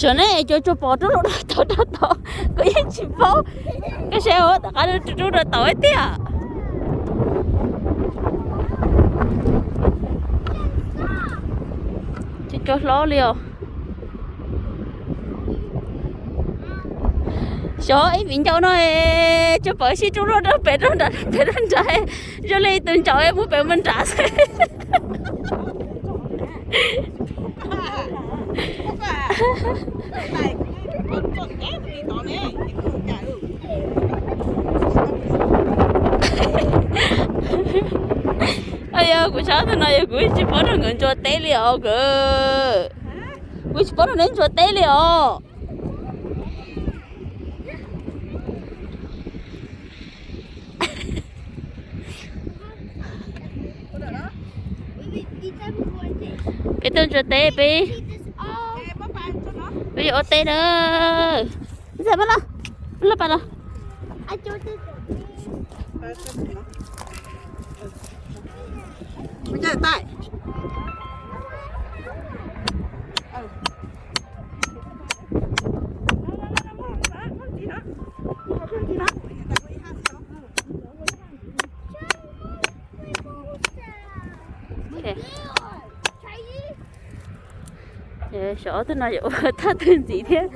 Tsuas ne, cua tsuas pom rub lub rau tom rau tom, kuv yeej tsis paub. Koj saib, tom qab rub rau tom tiag. Cua hlob li os. Xyov ib viv ncaus no tsuas pom sib rub luaj rau pem rau nrad pem rau nrad, zoo li tus ntsaum mus pem mus nrad xwb. Yog kuv tshab tus no yog kuv tsis paub rau nkawd ntsuas teb li os. Kuv tsis paub rau neb ntsuas teb li os. Peb tuaj ntsuas teb peb, peb yuav ua teb na. Ntxawm, pab los, pab los, pab los. Xyov ob tug no yuav ua thaj twg ntxiv thiab.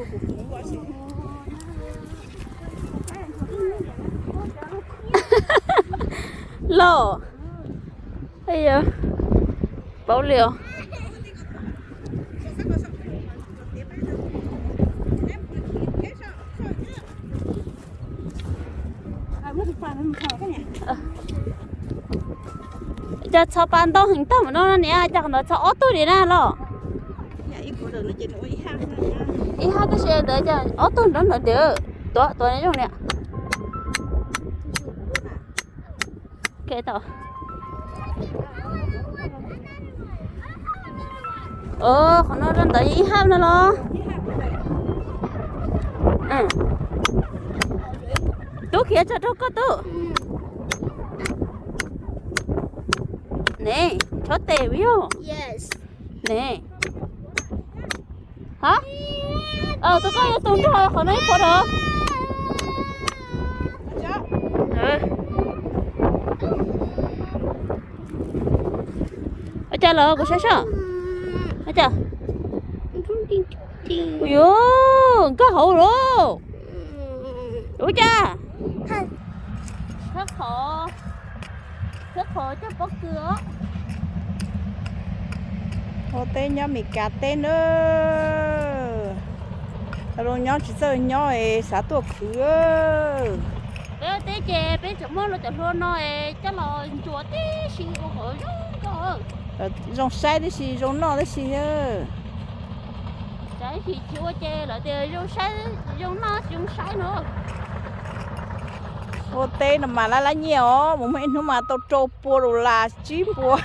Los, paub li os. Cas txhos pas ntau heev tag mus no niam, cas qhov ntawd txhos ob tug li na los? Ib hab tab sis ntawd cas ob tug nrov nrov ntiav, tuav tuav zoo niam. Qhov no rau ntawd ib hab no los? Tub khiav tso rau koj tub. Ne, chob tes yog ne. Ha, tus koj yuav tus nrog qhov no ib qhuav rau. Ua cas los kuv saib saib. Ua cas? Yuav nkag hauv los. Ua cas? Khawb qhov, khawb qhov coj pob kws os. Ua teb nyob Meskas teb na. Cov los nyob tsis txawj nyob es xav tuaj khwv. Peb teb ces peb tseem muab los cov hlua no es coj los ntsuas tib si ua kom zoo nkauj. Zoo saib tib si, zoo noj tib si. Saib tsis tsis ua ces lawv tias zoo saib, zoo noj tsis zoo saib no. Ua teb no mas lab lab nyiaj os, mus muag ib hnub mas tau rau pua dollar, tsib pua,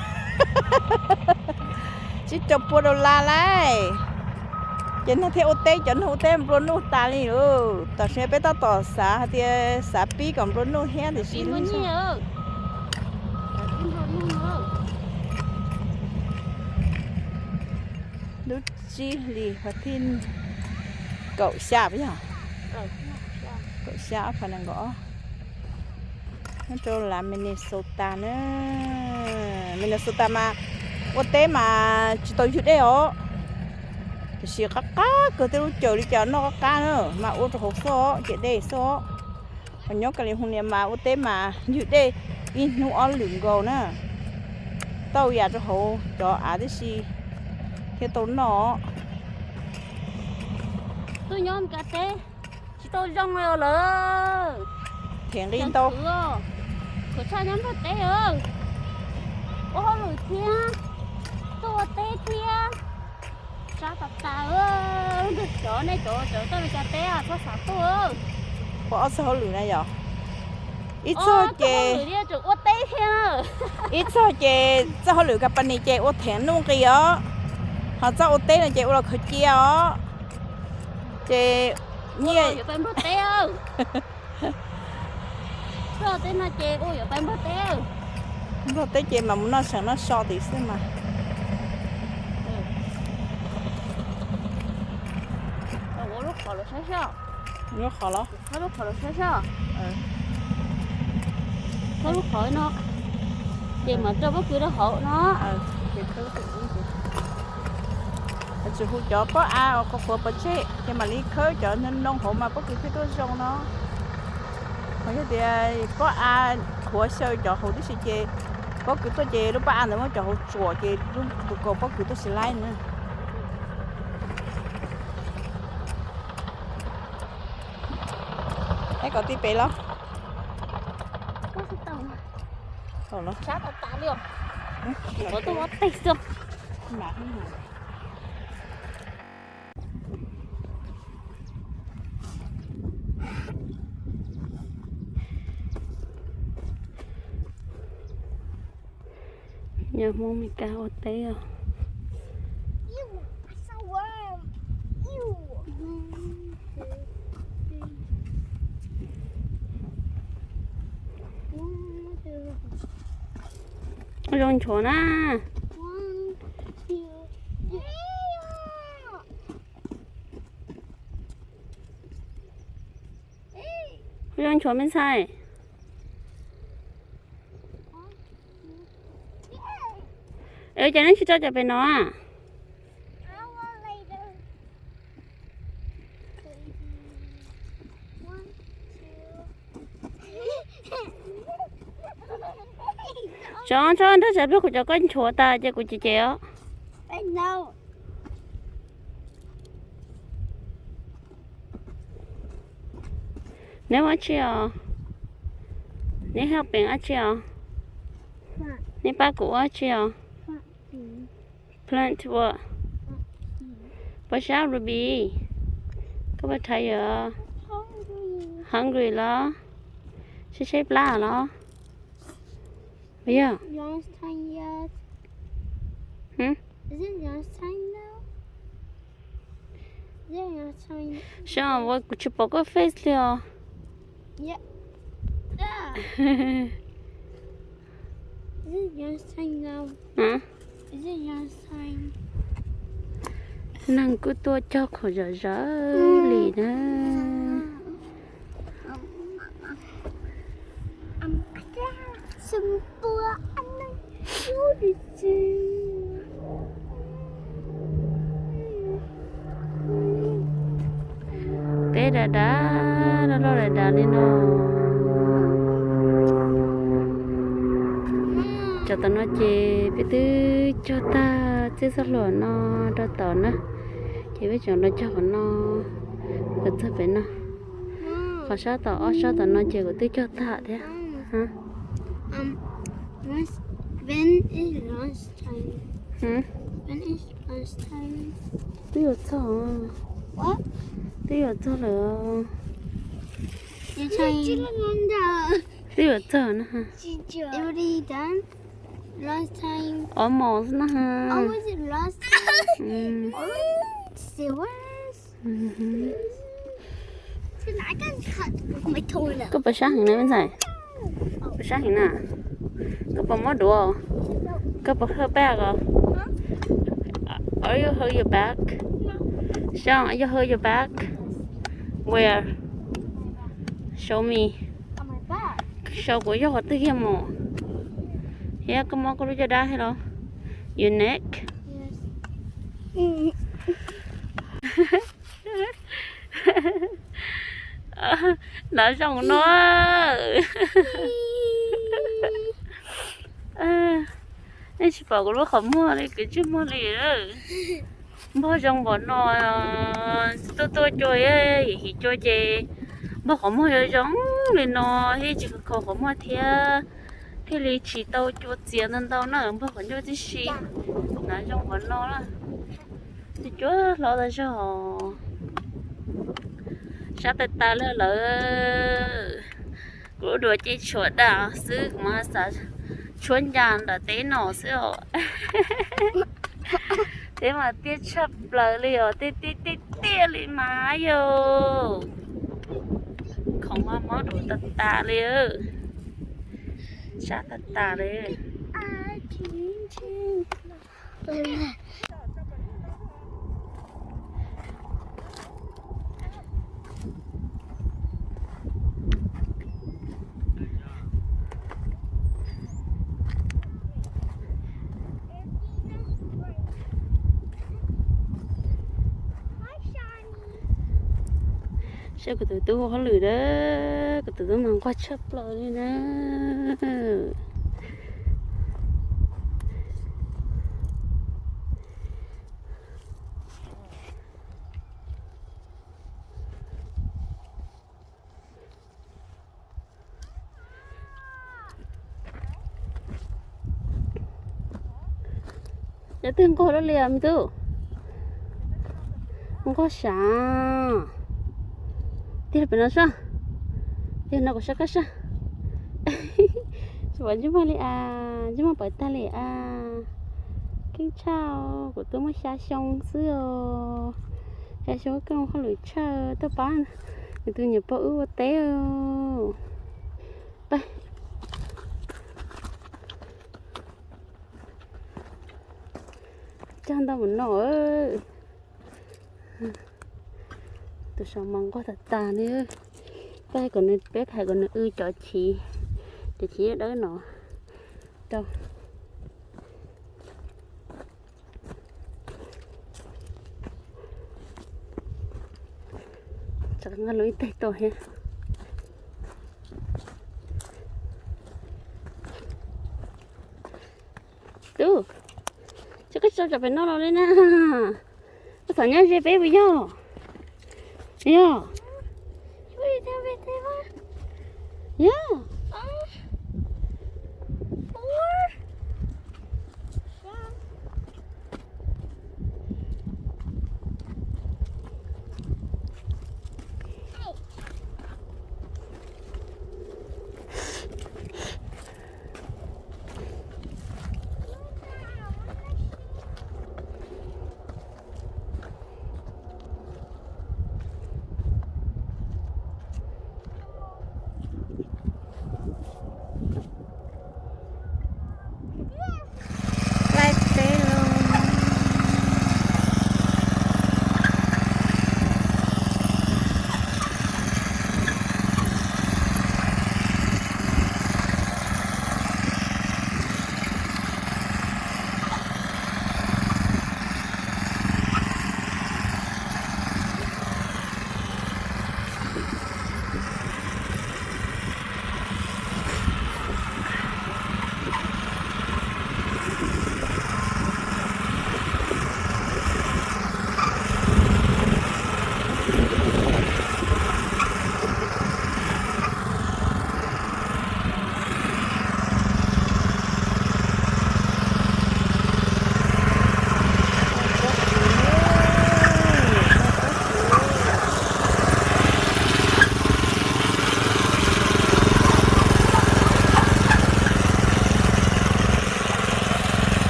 tsib rau pua dollar lauj. Ces neeg thiaj ua teb, cov neeg ua teb nplua nuj tas li lauj. Tam sim peb tab tom xav hais tias xav pib kom nplua nuj thiab tiam sis lub tsib hlis vas thib kaum xya puas yog? Kaum xya ob phav nees nkaum ob. Nyob rau lav Minnesota na. Minnesota mas ua teb mas tsis tau ywg dej os. Tiam sis qab qab kawg, tej lub caws li cas noj qab qab na, mas ua rau hauv xwb os, ciam dej xwb os. Ho nyob California mas ua teb mas ywg dej ib hnub ob lwm nkaus na. Tau yam rau hauv cov av tib si thiaj tau noj. Tuaj nyob Meskas teb tsis tau zoo li lawm. Them nqi ntau. Khwv tshaj nyob Nplog teb. Ua hauj lwm thiab, tuaj ua teb thiab. Sab tas tas. Cov nej cov cov tuaj Meskas teb txhob xav tuaj. Ua ob txoj hauj lwm na yom. Ib txoj ces ua teb thiab. Ib txoj ces txoj hauj lwm company ces ua them nuj nqis os. Ho txoj ua teb no ces ua los khaws cia os. Ces nyiaj yuav pais Nplog teb. Txoj teb no ces ua yuav pais Nplog teb. Nplog teb ces mas mus noj seem noj so tim xwb mas. Lub qhov los, lub qhov no, ces mam rau pob kws rau hauv no. Tsis hu cov pob av uas qhuav qhuav pov tseg ces mam li khawb cov no hauv mas pob kws thiaj tuaj zoo no. Ho yog tias pob av qhuav xyaw cov hauv tib si ces pob kws tuaj ces lub pob av ntawd muab cov hauv tsuam ces lub tus kaus pob kws tuaj tsis laib na. Es kom ti pem los. Nyob Hmoob Mes Kas ua teb os. Zoo nchuav na. Zoo nchuav me ntxhais. Es cas neb tsis rau cov pem no? Tso tso nrog tsam pliag kuv cov koj nchuav tas ces kuv cem cem os. Neb ua dab tsi os? Neb helping dab tsi os? Neb pab kuv ua dab tsi os? Plant ua. Puas sab Ruby? Koj puas tired? Hungry los? Sib sib plab los? Yog. Sab ua kuv tsis pom koj face li os. Neeg kuj tuaj cog qhuav zom zaws li na. Teb dav dav loj loj dav dav li no. Cov tom no ces peb twb cog tag txij txoj hlua no rau tom na, ces peb tseem los cog qhov no, los txog pem no. Qhov sab tom ob sab tom no ces kuv twb cog tag thiab. Twb yuav txog, twb yuav txog lawm. Twb yuav txog na. Almost na. Koj puas sab heev na me ntxhais? Puas sab heev na? Koj puas muab duav? Koj puas hug back os? Are you hold your back? Show, are you hold your back? Where? Show me. Show kuv yog qhov twg kiag mus. Thiab koj muab koj lub caj dab thiab los? Your neck. Hnav zoo no. Nej tsis pom kuv lub qhov muag li, kwv tsuj muag li. Npog zoo npaum no, tuaj tuaj cua, yim yim cua ces npog qhov muag zoo zoo li no, thiaj tsis khaus qhov muag thiab, thiaj li tsis tau cua txias ntau ntau na, npog qhov ncauj tib si. Hnav zoo npaum no na, tsis cuag hlob tas zog. Sab tas tas li lawm. Kuv lub duav ces tshuav daj xwb, kuv mas xav tshuab ncas ntawm teb no xwb os. Teb mas tiaj tshaj plaws li os, tiaj tiaj tiaj tiaj li mas yog. Khoom mas mob duav tas tas li. Sab tas tas li. Saib kuv tus tub ua hauj lwm na, kuv tus tub mas nquag tshaj plaws li na. Cov twg nquag dua li me tub? Nquag sav. Tig pem no soj. Tig no kuv soj koj soj. Tsis pom ntsej muag li as, ntsej muag pawv tag li as. Keej tshaj, kuv twb muaj xya xyoo xwb os. Xya xyoo keej hauj lwm tshaj, tuaj pab nws tus niam pog wb ua teb. Peb cog ntau mus no. Tus saum mas nquag tag tag li. Peb hais kom nws, peb hais kom nws w cov chiv, cov chiv dawb no rau. Tsam nqa lub ib teg tuaj thiab. Tub, tsis koj tso tsam pem no los li na. Koj txom nyab ze peb puas yog? Yog. Yog. Laib teb los.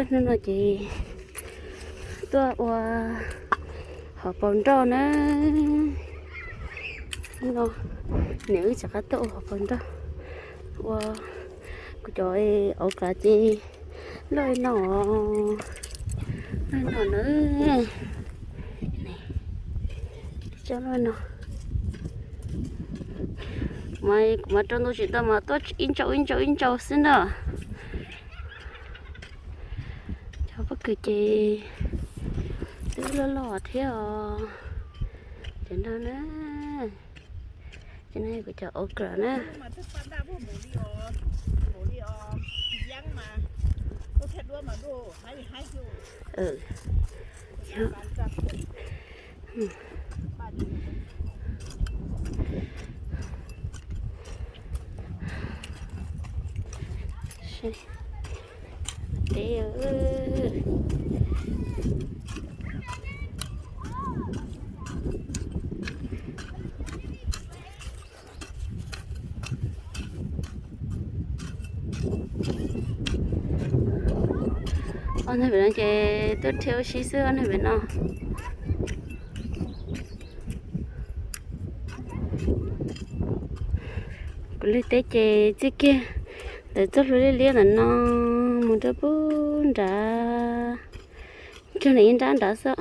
Hnub no ces tuaj ua hauv paus nroj na. Hnub no niam wb rov qab tuaj ua hauv paus nroj, ua kuv cov auv kav ces loj li no, loj li no na. Coj loj li no. Kuv mas rau ntu tsis tau mas tuaj ib ntsau ib ntsau ib ntsau xwb na. Cov pob kws ces twb loj loj thiab os. Cov no na, cov no kuv cov auv kav na. Teb. Ob neeg pem no ces tuaj dhia ua si xwb, ob neeg pem no. Kuv li teb ces txij kiag ntawm txoj hlua liab liab ntawm no mus rau pub nrad, txog nws ib nrab nrad xwb.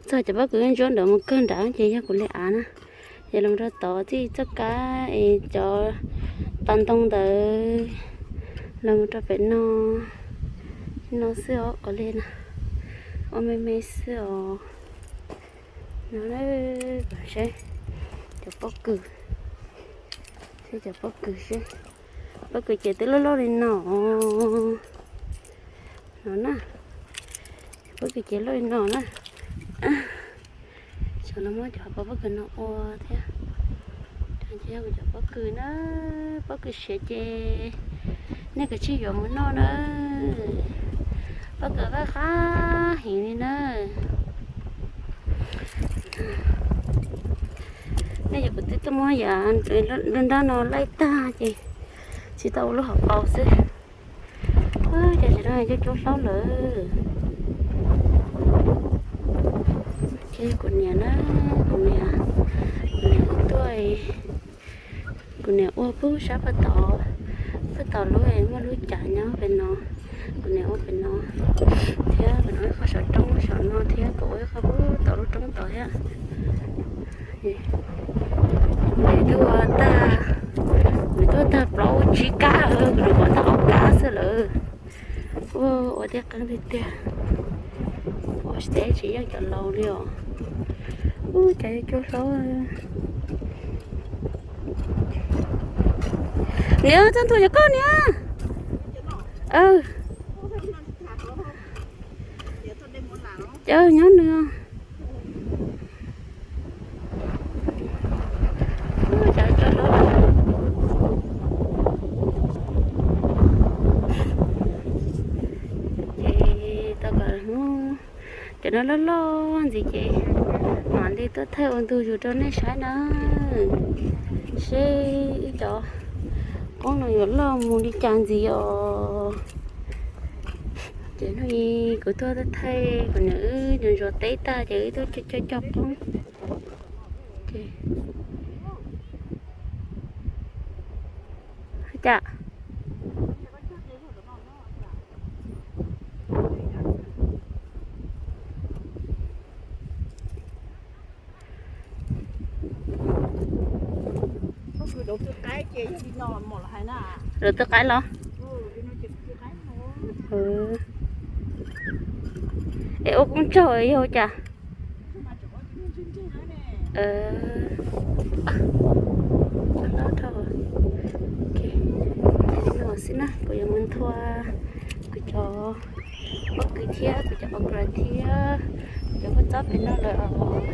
Txog cov pob kws ntsuab ntawd mus kawg nrad ces yog kuv li av na. Ces los rau tod txij txoj kab es cov pas ntoo ntawd los mus rau pem no, no xwb os, qhov li no ua me me xwb os. No, saib cov pob kws, saib cov pob kws seb, pob kws ces twb loj loj li no, no na, pob kws ces loj li no na. Tsam no muab cov pob kws no ua thiab, cov pob kws na, pob kws siav ces nej kav tsij yuav mus noj na. Pob kws vaj qab heev li na. Nej yog kuv twb tuaj muab yam nrab no laij tag ces tsis tau ua lub hauv paus xwb. Cas tsis tau cov cua hlaub lawm. Ces kuv niam na, kuv niam, kuv niam tuaj, kuv niam ua pub sab pag tod, pag tod lub muaj lub cav nyob pem no, kuv niam ua pem no thiab, kuv niam ua ib qho saum roob saum no thiab, kuv ua ib qho pub tod lub roob tod thiab. Nws twb ua tag, nws twb ua tag plaub tsib kab, nws pom tag ob kab xwb lawm. Ua, ua tiag qeeb tiag tiag. Ua tsis teb tsis yeej cov laus li os. Ua cas yuav cua hlob. Niam, txog ntua cov koj niam. Nyob nws. Ces tau kom hnub cov no loj loj ntxiv ces mam li tuaj thaij ua ntu zus rau nej saib na, seb ib cov qoob no yuav loj mus li cas ntxiv os. Ces hnub i kuv tuaj thaij kuv niam wb ntsuas teb tag ces wb tuaj cog cog qoob. Cas lawv twb qaib los? Es ua koob tsaug yog cas? Xwb na, kuv yuav mus nthua kuv cov pob kws thiab kuv cov okra thiab kuv cov kua txob pem no lawm os.